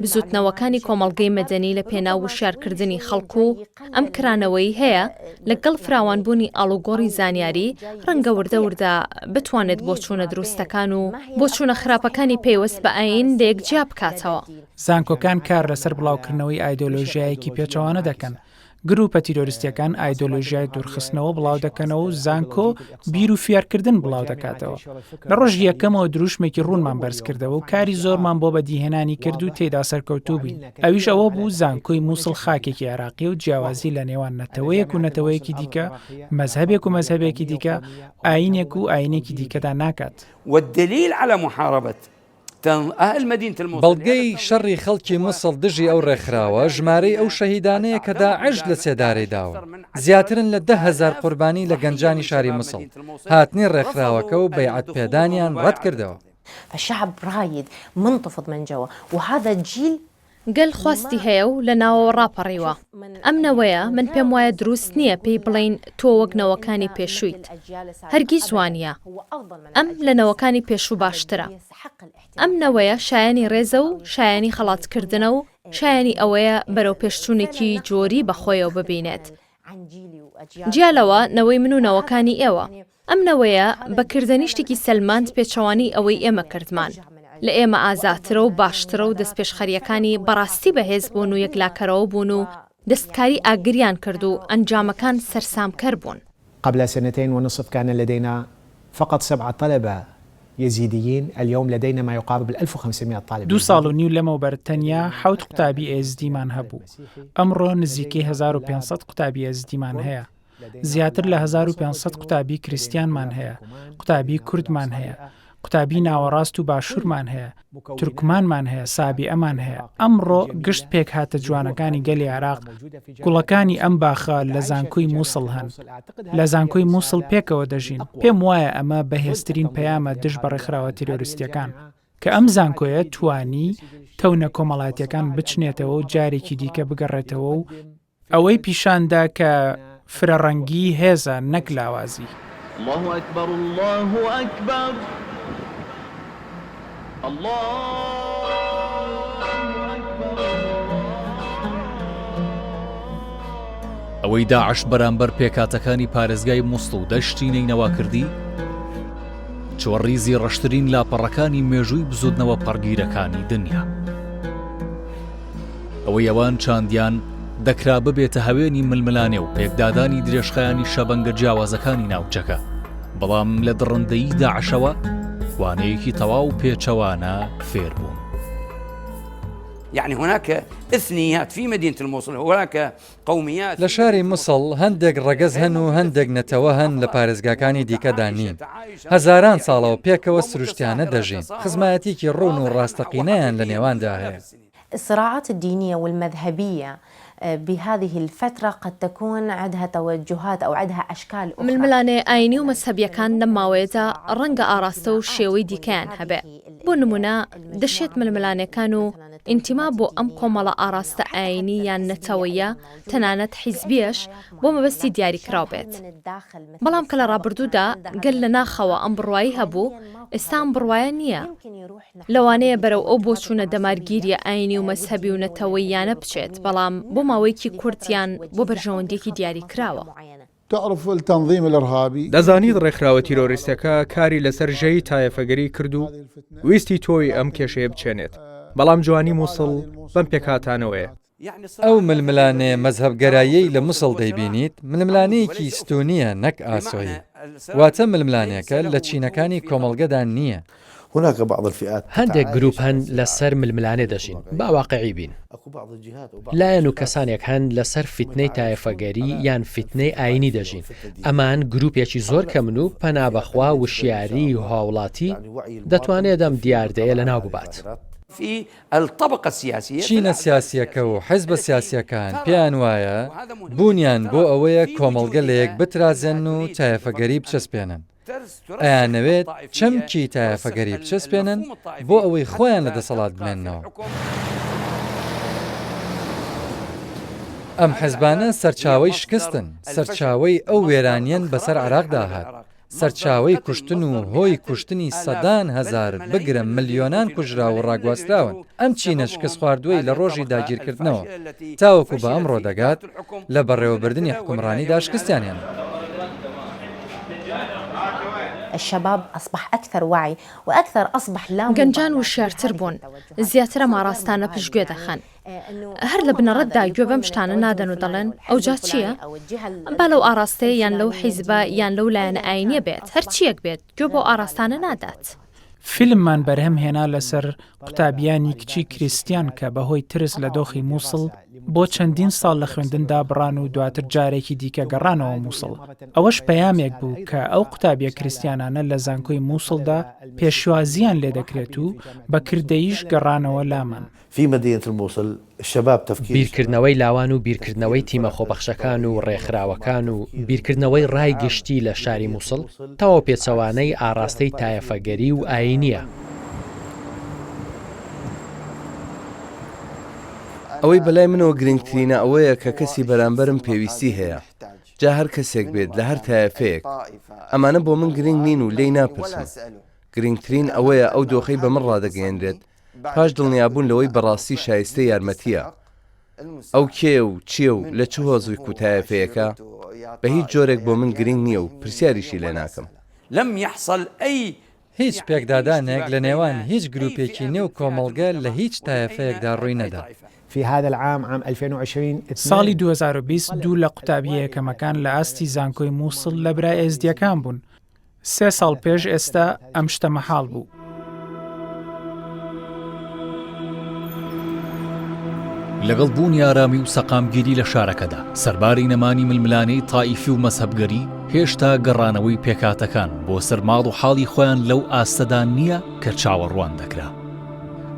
بزووتنەوەکانی کۆمەڵگەی مەدەنی لە پێناو وشیارکردنی خەڵک و ئەم کرانەوەی هەیە، لەگەڵ فراوانبوونی ئاڵوگۆڕی زانیاری، ڕەنگە وردە وردە بتوانێت بۆچوونە دروستەکان و بۆچوونە خراپەکانی پەیوەست بە ئایین لەیەک جیا بکاتەوە. زانکۆکان کار لەسەر بڵاوکردنەوەی ئایدۆلۆژیایەکی پێچەوانە دەکەن، گروپە تیرۆریستیەکان ئایدۆلۆژیای دوورخستنەوە بڵاودەکەنەوە و زانکۆ بیر و فێرکردن بڵاودەکاتەوە. لە ڕۆژی یەکەمەوە دروشمێکی ڕوونمان بەرزکردەوە و کاری زۆرمان بۆ بەدیهێنانی کرد و تێیدا سەرکەوتوو بووین، ئەویش ئەوە بوو زانکۆی موسڵ خاکێکی عێراقیە و جیاوازی لە نێوان نەتەوەیەک و نەتەوەیەکی دیکە، مەزهەبێک و مەزهەبێکی دیکە، ئایینێک و ئایینێکی دیکەدا ناکات. والدلیل علی محاربە بەڵگەی شەڕی خەڵکی موسڵ دژی ئەو ڕێکخراوە، ژمارەی ئەو شەهیدانەیە کە داعش لە سێدارەی داون، زیاترن لە 10,000 قوربانی لە گەنجانی شاری موسڵ، هاتنی ڕێکخراوەکە و بەیعەت پێدانیان ڕەتکردەوە. فشعب راید منتفض من جوا وهذا جیل گەل خواستی هەیە و لە ناوەوە ڕاپەڕیوە. ئەم نەوەیە من پێم وایە دروست نییە پێی بڵێین تۆ وەک نەوەکانی پێشوویت. هەرگیز وا نییە. ئەم لە نەوەکانی پێشوو باشترە. ئەم نەوەیە شایەنی ڕێزە و شایەنی خەڵاتکردنە و شایەنی ئەوەیە بەرەوپێشچوونێکی جۆری بە خۆیەوە ببینێت. جیا لەوە نەوەی من و نەوەکانی ئێوە. ئەم نەوەیە بە کردەنی شتێکی سەلماند پێچەوانەی ئەوەی ئێمە کردمان. لە ئێمە ئازاترە و باشترە و دەستپێشخەرییەکانی بەڕاستی بەهێز بوون و یەکلاکەرەوە بوون و دەستکاری ئاگریان کرد و ئەنجامەکان سەرسامکەر بوون. قبل سنتين ونصف كان لدينا فقط سبعة طلبة يزيديين اليوم لدينا ما يقارب الألف وخمسمائة طالب دوو ساڵ و نیو لەمەوبەر تەنیا حەوت قوتابی ئێزدیمان هەبوو، ئەمڕۆ نزیکەی 1500 قوتابی ئێزدیمان هەیە. زیاتر لە 1500 قوتابی کریستیانمان هەیە، قوتابی کوردمان هەیە، قوتابی ناوەڕاست و باشوورمان هەیە، تورکمانمان هەیە، سابیئەمان هەیە. ئەمڕۆ گشت پێکهاتە جوانەکانی گەلی عێراق، گوڵەکانی ئەم باخە لە زانکۆی مووسڵ هەن. لە زانکۆی مووسڵ پێکەوە دەژین. پێم وایە ئەمە بەهێزترین پەیامە دژ بە ڕێکخراوە تیرۆریستییەکان. کە ئەم زانکۆیە توانی تەونە کۆمەڵایەتییەکان بچنێتەوە و جارێکی دیکە بگەڕێتەوە و ئەوەی پیشان دا کە فرەڕەنگی هێزە نەک لاوازی. اللە اکبر اللە اکبر اللە اکبر. ئەوەی داعش بەرامبەر پێکهاتەکانی پارێزگای موسڵ و دەشتی نەینەوا کردی، چووە ڕیزی ڕەشترین لاپەڕەکانی مێژووی بزوتنەوە پەڕگیرەکانی دنیا. ئەوەی ئەوان چاندیان، دەکرا ببێتە هەوێنی ململانێ و پێکدادانی درێژخایەنی شەبەنگە جیاوازەکانی ناوچەکە، بەڵام لە دڕندەیی داعشەوە وانەیەکی تەواو پێچەوانە فێربوون. یعنی هناك اثنيات في مدينة الموصل هناك قوميات لە شاری موسڵ هەندێک ڕەگەز هەن و هەندێک نەتەوە هەن لە پارێزگاکانی دیکەدا نین. هەزاران ساڵەوە پێکەوە سروشتیانە دەژین، خزمایەتییەکی ڕوون و ڕاستەقینەیان لە نێواندا هەیە. الصراعات الدینیە والمذهبیە. بهذه الفترة قد تكون عندها توجهات أو عندها أشكال أخرى. ململانێ ئایینی و مەزهەبییەکان لەم ماوەیەدا ڕەنگە ئاڕاستە و شێوەی دیکەیان هەبێ. بۆ نموونە دەشێت ململانێکان و ئینتیما بۆ ئەم کۆمەڵە ئاڕاستە ئایینی یان نەتەوەییە تەنانەت حیزبییەش بۆ مەبەستی دیاریکراو بێت. بەڵام کە لە ڕابردوودا گەل لە ناخەوە ئەم بڕوایەی هەبوو، ئێستا ئەم بڕوایە نییە. لەوانەیە بەرەو ئەو بۆچوونە دەمارگیرییە ئایینی و مەزهەبی و نەتەوەییانە بچێت، بەڵام بۆ ماوەیەکی کورت یان بۆ بەرژەوەندییەکی دیاریکراوە. دەزانیت ڕێکخراوە تیرۆریستەکە کاری لەسەر ژەی تایەفەگەری کرد و ویستی تۆوی ئەم کێشەیە بچێنێت، بەڵام جوانی موسڵ بەم پێکهاتانەوەیە. ئەو ململانێ مەزهەبگەراییەی لە موسڵ دەیبینیت، ململانێیەکی ستوونییە نەک ئاسۆیی. واتە ململانێکە لە چینەکانی کۆمەڵگەدا نییە. هەندێک گروپ هەن لەسەر ململانێ دەژین، با واقیعی بین. لایەن و کەسانێک هەن لەسەر فیتنەی تایەفەگەری یان فیتنەی ئایینی دەژین، ئەمان گروپێکی زۆر کەمن و پەنا بەخوا وشیاریی هاوڵاتی دەتوانێت ئەم دیاردەیە لەناو ببات. چینە سیاسییەکە و حیزبە سیاسییەکان پێیان وایە بوونیان بۆ ئەوەیە کۆمەڵگە لەیەک بترازێنن و تایەفەگەری بچەسپێنن. ئەیانەوێت چەمکی تایەفەگەری بچەسپێنن بۆ ئەوەی خۆیان لە دەسەڵات بمێننەوە. ئەم حزبانە سەرچاوەی شکستن، سەرچاوەی ئەو وێرانیەن بەسەر عێراقدا هات، سەرچاوەی کوشتن و هۆی کوشتنی سەدان هەزار بگرە ملیۆنان کوژراو و ڕاگواستراون، ئەم چینە شکستخواردووەی لە ڕۆژی داگیرکردنەوە تاوەکو بە ئەمڕۆ دەگات لە بەڕێوەبردنی حوکمڕانیدا شکستیان هێنا. الشباب اصبح اکثر وعی و اکثر اصبح لا گەنجان وشیارتر بوون، زیاتر ئەم ئاڕاستانە پشتگوێ دەخەن. هەر لە بنەڕەتدا گوێ بەم شتانە نادەن و دەڵێن ئەوجا چییە؟ با لەو ئاڕاستەیە یان لەو حیزبە یان لەو لایەنە ئایینیە بێت، هەرچییەک بێت گوێ بەو ئاڕاستانە نادات. فیلممان بەرهەم هێنا لەسەر قوتابیانی کچی کریستیان کە بەهۆی ترس لە دۆخی مووسڵ بۆ چەندین ساڵ لە خوێندن دابڕان و دواتر جارێکی دیکە گەڕانەوە مووسڵ. ئەوەش پەیامێک بوو کە ئەو قوتابیە کریستیانانە لە زانکۆی مووسڵدا پێشوازییان لێدەکرێت و بە کردەییش گەڕانەوە لامان. في مدينة الموصل الشباب تفكير بیرکردنەوەی لاوان و بیرکردنەوەی تیمە خۆبەخشەکان و ڕێکخراوەکان و بیرکردنەوەی ڕای گشتی لە شاری موسڵ تەواو پێچەوانەی ئاڕاستەی تایەفەگەری و ئایینییە. ئەوەی بەلای منەوە گرنگترینە ئەوەیە کە کەسی بەرامبەرم پێویستی هەیە، جا هەر کەسێک بێت لە هەر تایەفەیەک، ئەمانە بۆ من گرنگ نین و لێی ناپرسم، گرنگترین ئەوەیە ئەو دۆخەی بە من ڕادەگەیەنرێت پاش دڵنیابوون لەوەی بەڕاستی شایستەی یارمەتییە، ئەو کێیە و چییە و لە چ هۆزێک و تایەفەیەکە، بە هیچ جۆرێک بۆ من گرینگ نییە و پرسیاریشی لێ ناکەم. هیچ پێکدادانێک لە نێوان هیچ گروپێکی نێو کۆمەڵگە لە هیچ تایەفەیەکدا ڕووی نەدا. ساڵی 2020 دوو لە قوتابییە یەکەمەکان لە ئاستی زانکۆی مووسڵ لە برا ئێزدییەکان بوون، سێ ساڵ پێش ئێستا ئەم شتە مەحاڵ بوو. لەگەڵ بوونی ئارامی و سەقامگیری لە شارەکەدا، سەرباری نەمانی ململانێی تائیفی و مەزهەبگەری، هێشتا گەڕانەوەی پێکهاتەکان بۆ سەر ماڵ و حاڵی خۆیان لەو ئاستەدا نییە کە چاوەڕوان دەکرا،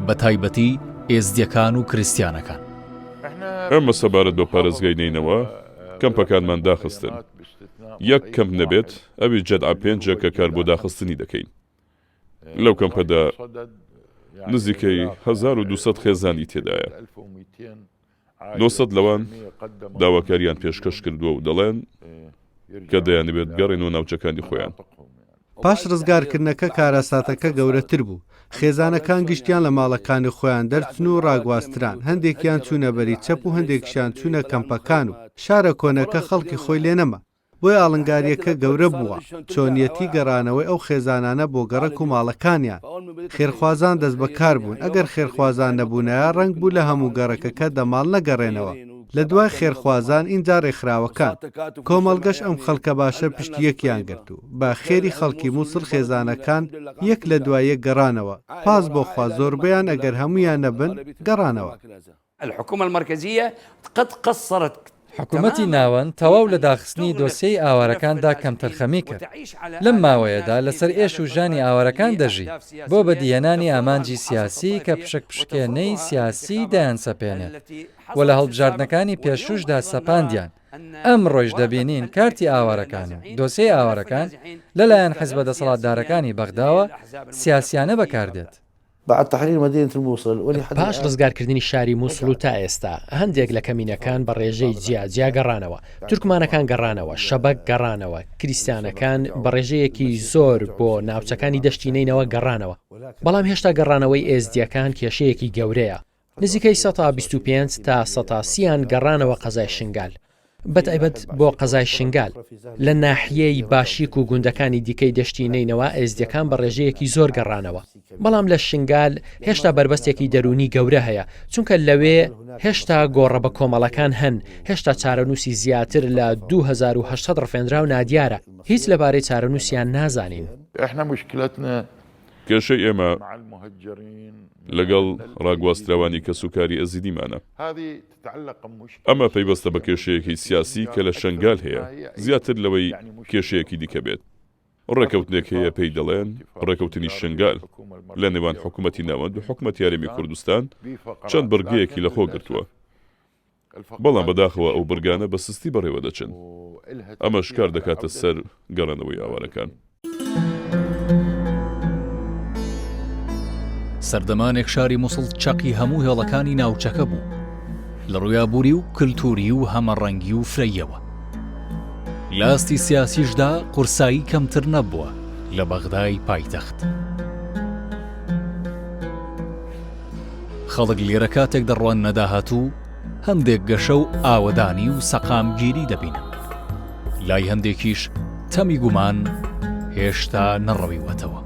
بەتایبەتی ئێزدییەکان و کریستیانەکان. ئێمە سەبارەت بە پارێزگای نەینەوا، کەمپەکانمان داخستن. یەک کەمپ نەبێت، ئەویش جەدعە پێنجە کە کار بۆ داخستنی دەکەین. لەو کەمپەدا نزیکەی 1200 خێزانی تێدایە. 900 لەوان داواکاریان پێشکەش کردووە و دەڵێن کە دەیانەوێت بگەڕێنەوە ناوچەکانی خۆیان. پاش ڕزگارکردنەکە کارەساتەکە گەورەتر بوو، خێزانەکان گشتیان لە ماڵەکانی خۆیان دەرچن و ڕاگواستران، هەندێکیان چوونە بەری چەپ و هەندێکیشیان چوونە کەمپەکان و شارە کۆنەکە خەڵکی خۆی لێ نەما، بۆیە ئاڵنگارییەکە گەورە بووە، چۆنیەتی گەڕانەوەی ئەو خێزانانە بۆ گەڕەک و ماڵەکانیان. خێرخوازان دەستبەکار بوون، ئەگەر خێرخوازان نەبوونایە ڕەنگ بوو لە هەموو گەڕەکەکە دە ماڵ نەگەڕێنەوە. لە دوای خێرخوازان ئینجا رێکخراوەکان. کۆمەڵگەش ئەم خەڵکە باشە پشتی یەکیان گرت و بە خێری خەڵکی موسڵ خێزانەکان یەک لە دوای یەک گەڕانەوە، پاس بۆ خوا زۆربەیان ئەگەر هەموویان نەبن گەڕانەوە. الحکومە المرکزیە قد قصرت. حکومەتی ناوەند تەواو لە داخستنی دۆسیەی ئاوارەکاندا کەمتەرخەمی کرد. لەم ماوەیەدا لەسەر ئێش و ژانی ئاوارەکان دەژی بۆ بەدیهێنانی ئامانجی سیاسی کە پشکپشکێنەی سیاسی دەیانسەپێنێت و لە هەڵبژاردنەکانی پێشووشدا سەپاندیان، ئەمڕۆیش دەبینین کارتی ئاوارەکان و دۆسیەی ئاوارەکان لەلایەن حزبە دەسەڵاتدارەکانی بەغداوە سیاسیانە بەکاردێت. بعد تحریر مدینە الموصل ولحد پاش الآن ڕزگارکردنی شاری موسڵ و تا ئێستا، هەندێک لە کەمینەکان بە ڕێژەی جیا جیا گەڕانەوە، تورکمانەکان گەڕانەوە، شەبەک گەڕانەوە، کریستیانەکان بە ڕێژەیەکی زۆر بۆ ناوچەکانی دەشتی نەینەوا گەڕانەوە، بەڵام هێشتا گەڕانەوەی ئێزدییەکان کێشەیەکی گەورەیە، نزیکەی سەتا 25 تا سەتا سیان گەڕانەوە قەزای شنگال. بەتایبەت بۆ قەزای شنگال، لە ناحیەی باشیک و گوندەکانی دیکەی دەشتی نەینەوا ئێزدییەکان بە ڕێژەیەکی زۆر گەڕانەوە، بەڵام لە شنگال هێشتا بەربەستێکی دەروونی گەورە هەیە، چونکە لەوێ هێشتا گۆڕە بەکۆمەڵەکان هەن، هێشتا چارەنووسی زیاتر لە 2800 ڕفێندراو نادیارە، هیچ لەبارەی چارەنووسیان نازانین. کێشەی ئێمە لەگەڵ ڕاگواستراوانی کەسوکاری ئێزیدیمانە. ئەمە پەیوەستە بە کێشەیەکی سیاسی کە لە شەنگال هەیە، زیاتر لەوەی کێشەیەکی دیکە بێت. ڕێکەوتنێک هەیە پێی دەڵێن ڕێکەوتنی شنگال لە نێوان حکومەتی ناوەند و حکومەتی هەرێمی کوردستان چەند بڕگەیەکی لەخۆ گرتووە. بەڵام بەداخەوە ئەو بڕگانە بە سستی بەڕێوە دەچن. ئەمەش کار دەکاتە سەر گەڕانەوەی ئاوارەکان. سەردەمانێک شاری موسڵ چەقی هەموو هێڵەکانی ناوچەکە بوو لە ڕووی ئابووری و کلتوری و هەمەڕەنگی و فرەییەوە. لە ئاستی سیاسیشدا قورسایی کەمتر نەبووە لە بەغدای پایتەخت. خەڵک لێرە کاتێک دەڕواننە داهاتوو، هەندێک گەشە و ئاوەدانی و سەقامگیری دەبینن. لای هەندێکیش تەمی گومان هێشتا نەڕەویوەتەوە.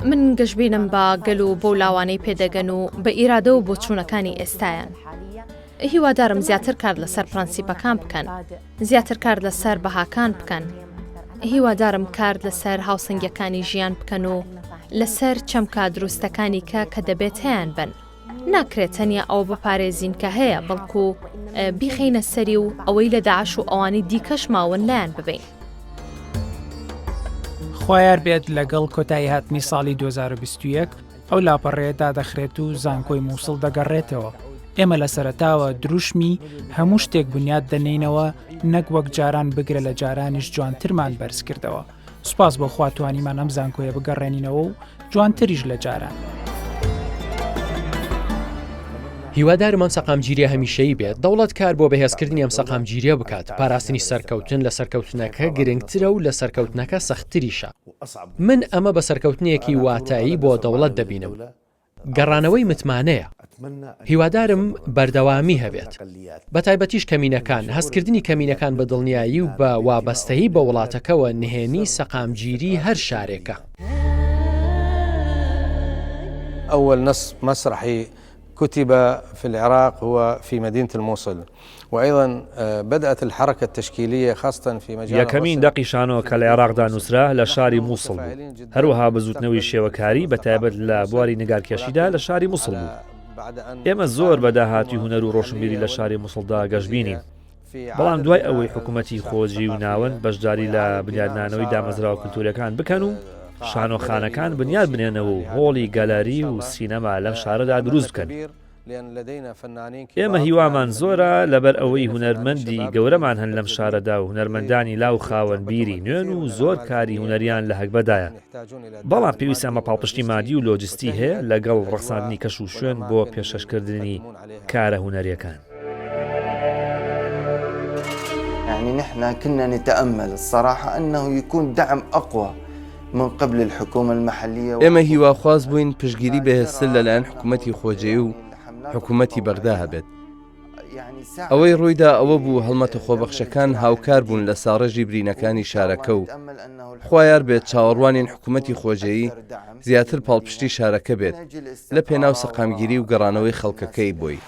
من گەشبینم بە گەل و بەو لاوانەی پێدەگەن و بە ئیرادە و بۆچوونەکانی ئێستایان. هیوادارم زیاتر کار لەسەر پرەنسیپەکان بکەن، زیاتر کار لەسەر بەهاکان بکەن. هیوادارم کار لەسەر هاوسەنگیەکانی ژیان بکەن و لەسەر چەمکە دروستەکانی کە کە دەبێت هەیان بن. ناکرێت تەنیا ئەوە بپارێزین کە هەیە، بەڵکو بیخەینە سەری و ئەوەی لە داعش و ئەوانی دیکەش ماون لایان ببەین. خوایار بێت لەگەڵ کۆتایی هاتنی ساڵی 2021 ئەو لاپەڕەیە دادەخرێت و زانکۆی مووسڵ دەگەڕێتەوە. ئێمە لە سەرەتاوە دروشمی هەموو شتێک بنیات دەنێینەوە نەک وەک جاران بگرە لە جارانیش جوانترمان بەرز کردەوە. سوپاس بۆ خوا توانیمان ئەم زانکۆیە بگەڕێنینەوە و جوانتریش لە جاران. هیوادارم ئەم سەقامگیرییە هەمیشەیی بێت، دەوڵەت کار بۆ بەهێزکردنی ئەم سەقامگیرییە بکات، پاراستنی سەرکەوتن لە سەرکەوتنەکە گرنگترە و لە سەرکەوتنەکە سەختتریشە. من ئەمە بە سەرکەوتنێکی واتایی بۆ دەوڵەت دەبینم. گەڕانەوەی متمانەیە. هیوادارم بەردەوامی هەبێت. بەتایبەتیش کەمینەکان، هەستکردنی کەمینەکان بە دڵنیایی و بە وابەستەیی بە وڵاتەکەوە نهێنی سەقامگیری هەر شارێکە. اول نص مسرحي كتب في العراق هو في مدينة الموصل وأيضا بدأت الحركة التشكيلية خاصة في مجال یەکەمین دەقی شانۆ کە لە عێراقدا نووسرا لە شاری مووسڵ بوو، هەروەها بزووتنەوەی شێوەکاری بە تایبەت لە بواری نیگارکێشیدا لە شاری موسڵ بوو. ئێمە زۆر بە داهاتووی هونەر و ڕۆشنبیری لە شاری موسڵدا گەشبینین، بەڵام دوای ئەوەی حکوومەتی خۆجێی و ناوەند بەشداری لە بنیادنانەوەی دامەزراوە کولتوورییەکان بکەن و شانۆخانەکان بنیاد بنێنەوە و هۆڵی گەلەری و سینەما لەم شارەدا دروست بکەن. ئێمە هیوامان زۆرە لەبەر ئەوەی هونەرمەندی گەورەمان هەن لەم شارەدا و هونەرمەندانی لاو خاوەن بیری نوێن و زۆر کاری هونەریان لە هەگبەدایە، بەڵام پێویستیان بە پاڵپشتی مادی و لۆجستی هەیە لەگەڵ ڕەخساندنی کەش و شوێن بۆ پێشکەشکردنی کارە هونەریەکان. يعني نحن كنا نتأمل الصراحة أنه يكون دعم أقوى من قبل الحكومة المحلية ئێمە هیواخواز بووین پشتگیری بەهێزتر لەلایەن حکوومەتی خۆجێی و حکوومەتی بەغدا هەبێت. ئەوەی ڕوویدا ئەوە بوو هەڵمەتە خۆبەخشەکان هاوکار بوون لە ساڕێژی برینەکانی شارەکە و خوایار بێت چاوەڕوانین حکوومەتی خۆجێی زیاتر پاڵپشتی شارەکە بێت لە پێناو سەقامگیری و گەڕانەوەی خەڵکەکەی بۆی.